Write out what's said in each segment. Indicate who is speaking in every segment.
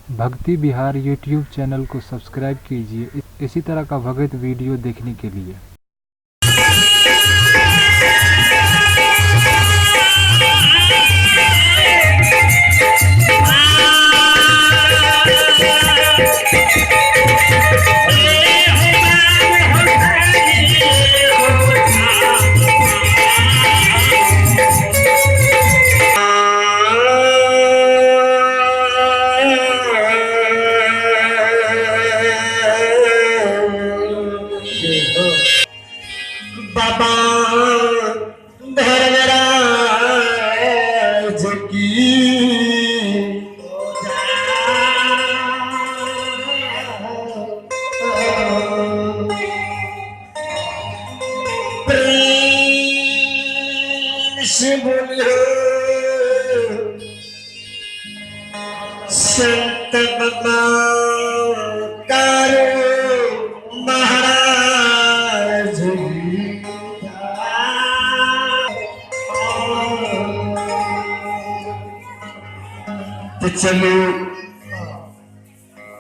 Speaker 1: भक्ति Bihar YouTube channel को subscribe कीजिए इसी तरह का भगत वीडियो देखने के लिए।
Speaker 2: बाबा धर्मराज की। प्रेम से बोलियो संत बाबा कारो महाराज। तो चलो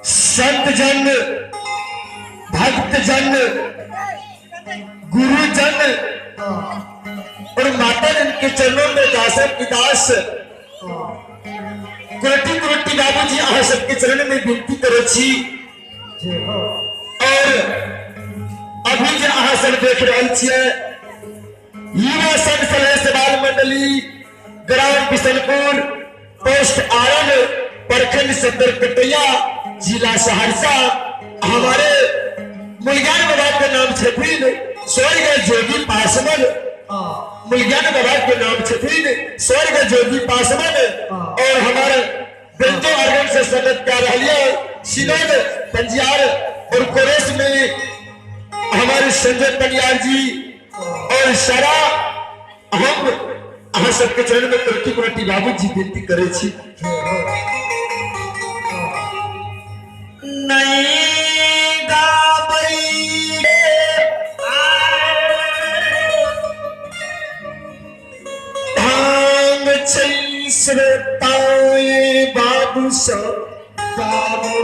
Speaker 2: संत जन, भक्त जन, गुरुजन और माता जन के चरणों में दासन की दास कोटि कोटि बाबूजी अहाँ सबके चरण में विनती करै छी। और अभी जे अहाँ सब देख रहल छियै युवा संघ सलहेश बाल मंडली, ग्राम बिशनपुर, पोस्ट आरन, प्रखंड सदर कटैया, जिला सहरसा। हमारे मुलज्ञान बाबा के नाम छथिन स्वर्ग जोगी पासवान। मुलज्ञान बाबा के नाम छथिन स्वर्ग जोगी पासवान। और हमारे बेंजो ऑर्गन से संगत कर रही है सिनोद पंजियार और कोरेस में हमारे संजय पंजियार जी और सारा हम अहाँ सबके चरण में कोटि कोटि बाबू जी विनती करे छी। नहीं गाबै भांग छै श्रोताए बाबू सब बाबू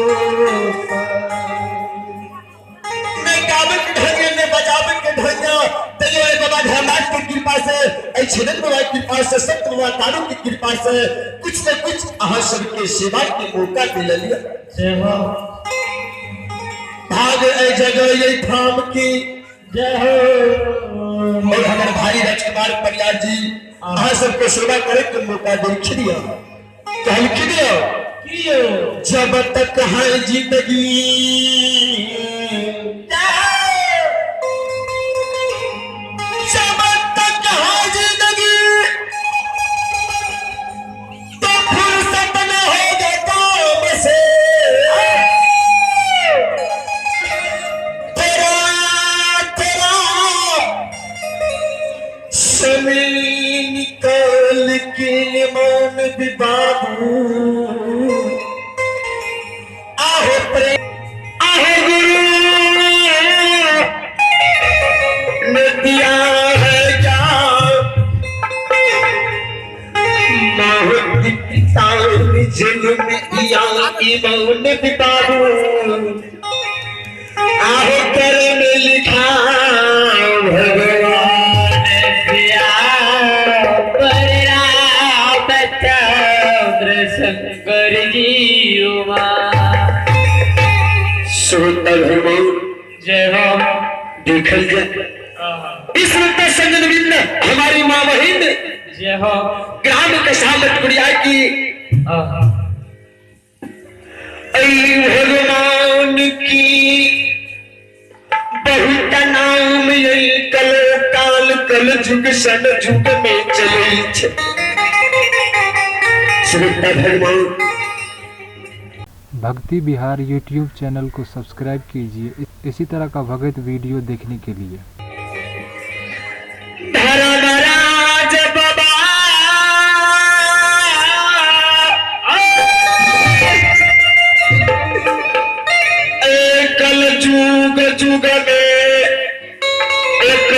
Speaker 2: नहीं गाबै के ढंग नहीं बजाबै के ढंग, तैयो ए बाबा धर्मराज के कृपा से, ए छेदन बाबा के कृपा से, सत्य बाबा तारू के कृपा से कुछ न कुछ अहाँ सबके सेवा के मौका मिलल। भाग ए जगह ये ठाम की जय हो। और हमारे भाई राजकुमार परियार जी अहाँ सबके सेवा करे के मौका देखी दिया, कहलखिन जब तक है जिंदगी, जब तक है जिंदगी तो फुर्सत न होगा काम से, तेरा तेरा समय निकाल के मान भी बाबू आहो प्रेम आहो गुरु ने दिया है ज्ञान, जुल्म किया ईमान भी बाबू आहो कर्म लिखा भगवान
Speaker 3: रामचंद्र शंकर जी उमा।
Speaker 2: श्रोता भगवान
Speaker 3: जय हो।
Speaker 2: देखल जाए इस श्रोता संजन बिंद हमारी माँ बहिन
Speaker 3: जय हो।
Speaker 2: ग्राम कसामत कुड़िया की भगवान की बहुत नाम यही कल काल कल जुग सन जुग में चले छे। श्रोता भगवान
Speaker 1: भक्ति बिहार यूट्यूब चैनल को सब्सक्राइब कीजिए इसी तरह का भगत वीडियो देखने के लिए।
Speaker 2: धर्मराज बाबा कल जुग जुग में एक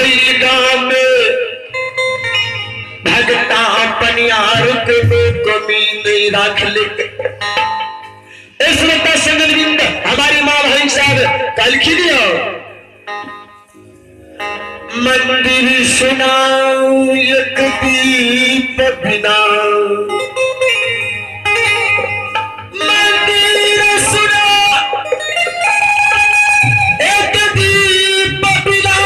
Speaker 2: गाम भगता पनियार को कमी नहीं राख ले। इस कहलखिन यौ मंदिर सुनाऊ एक दीप बिना, मंदिर सुना एक दीप बिना,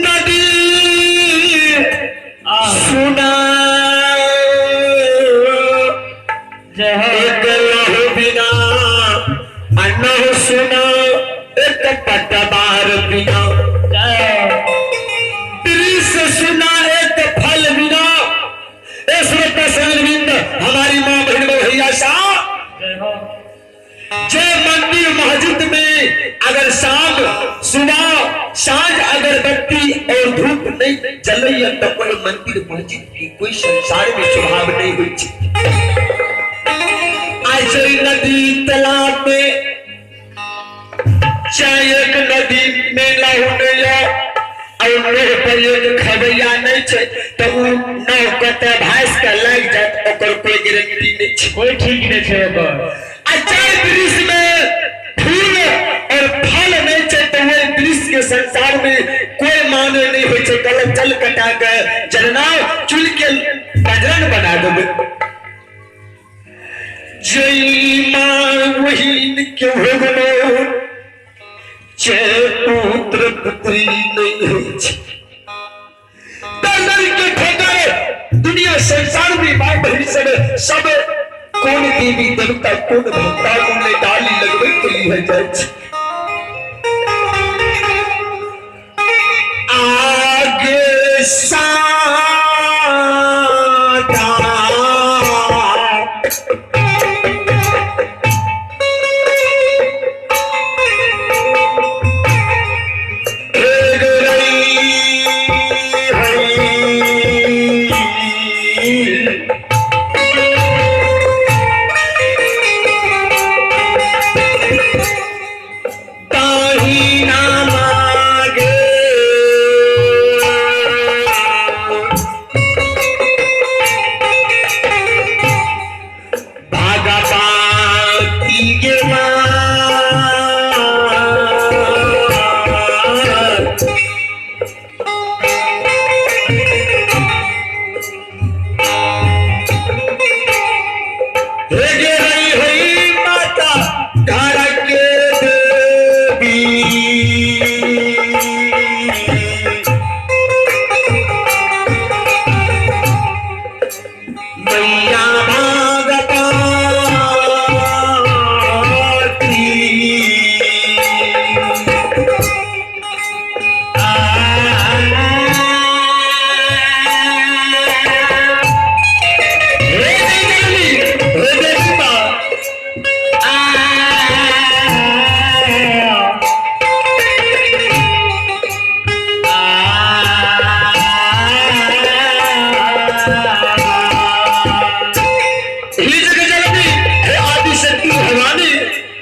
Speaker 2: नदी सुना
Speaker 3: जय हो।
Speaker 2: एक लहु बिना, अनहु सुना एक पटवार बिना,
Speaker 3: जय हो।
Speaker 2: दृश्य सुना एक फल बिना। बिंद हमारी माँ बहन भैया साहब,
Speaker 3: जय हो।
Speaker 2: जे मंदिर मस्जिद में अगर शाम सुबह साँझ अगरबत्ती और धूप नहीं जलैया तो कोई मंदिर मस्जिद की कोई संसार में स्वभाव नहीं हुई। आज नदी तालाब में चाहे एक नदी में नहाने या और नह पर एक खबैया नहीं छै तो उ नाव कतऽ भासि के लागि जायत ओकर कोई गारंटी नहीं छै,
Speaker 3: कोई ठीक नहीं छै ओकर।
Speaker 2: आ जाहि दृश्य में फूल और फल नहीं छै तो वही दृश्य के संसार में कोई माने नहीं होइ छै। गलत जल कटा के जरना चुल के बजरन बना देबै। जय मां वहीन के भगनो चे पुत्र पुत्री नहीं होइ छै। दर के ठेकर दुनिया संसार में भाई बहन सब सब कौन देवी देवता कौन भक्ता कौन डाली लगबै के लिए जाइ छै। आगे सादा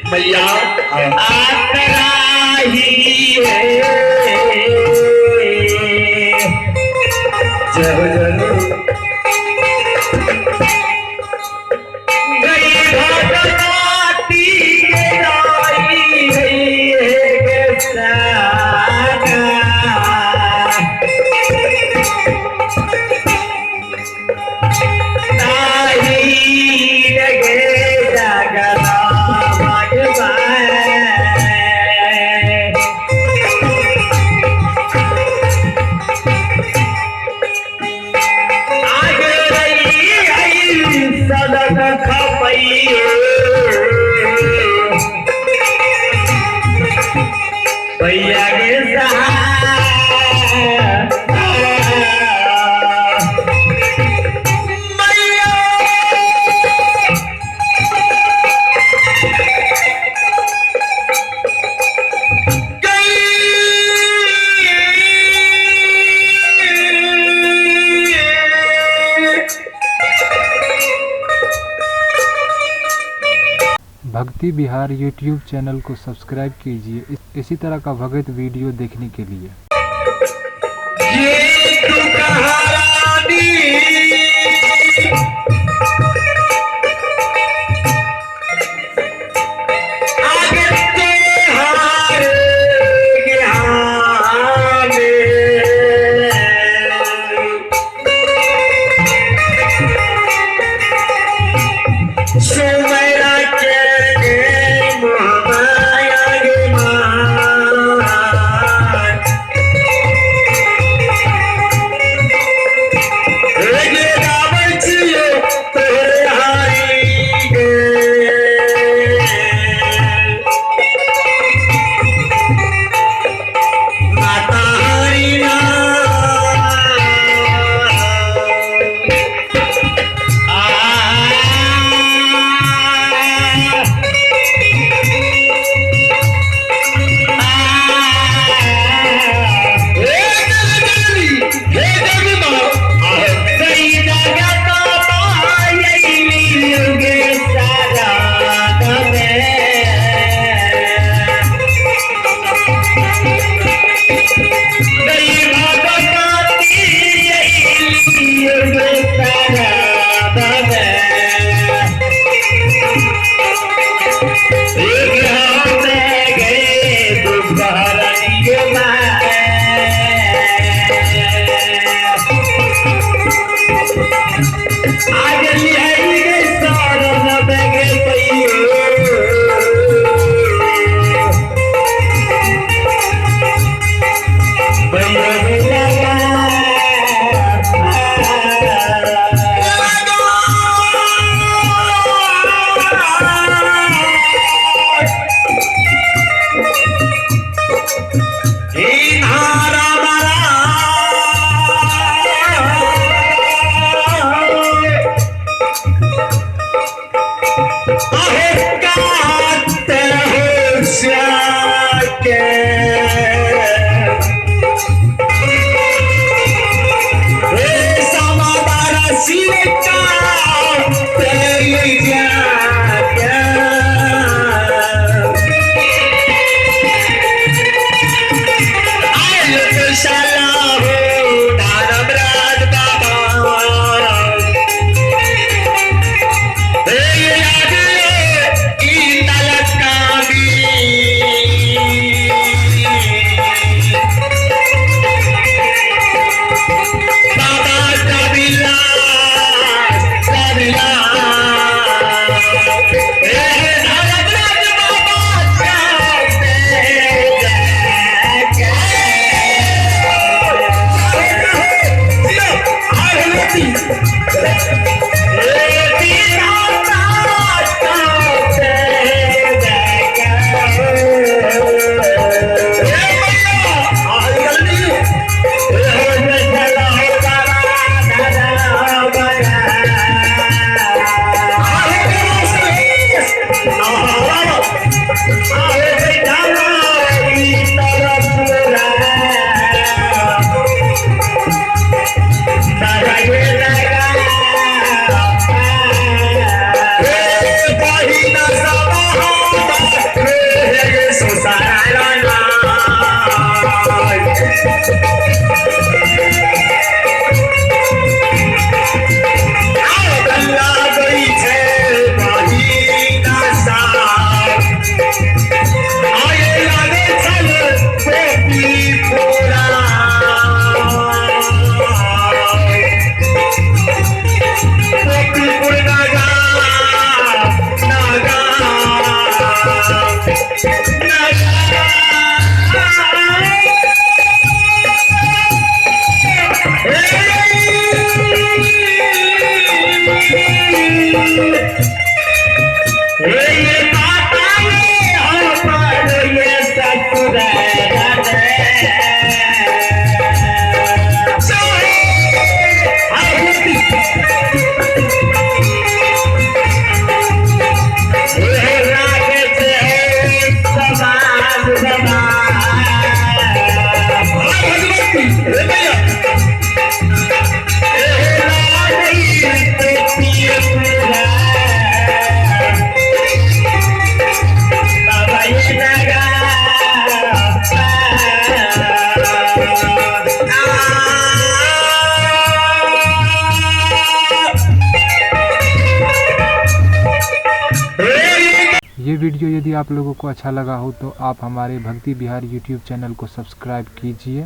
Speaker 2: मैया जय हो जय हो।
Speaker 1: भक्ति बिहार यूट्यूब चैनल को सब्सक्राइब कीजिए इसी तरह का भगत वीडियो देखने के लिए।
Speaker 2: ये तू कहानी।
Speaker 1: ये वीडियो यदि आप लोगों को अच्छा लगा हो तो आप हमारे भक्ति बिहार यूट्यूब चैनल को सब्सक्राइब कीजिए।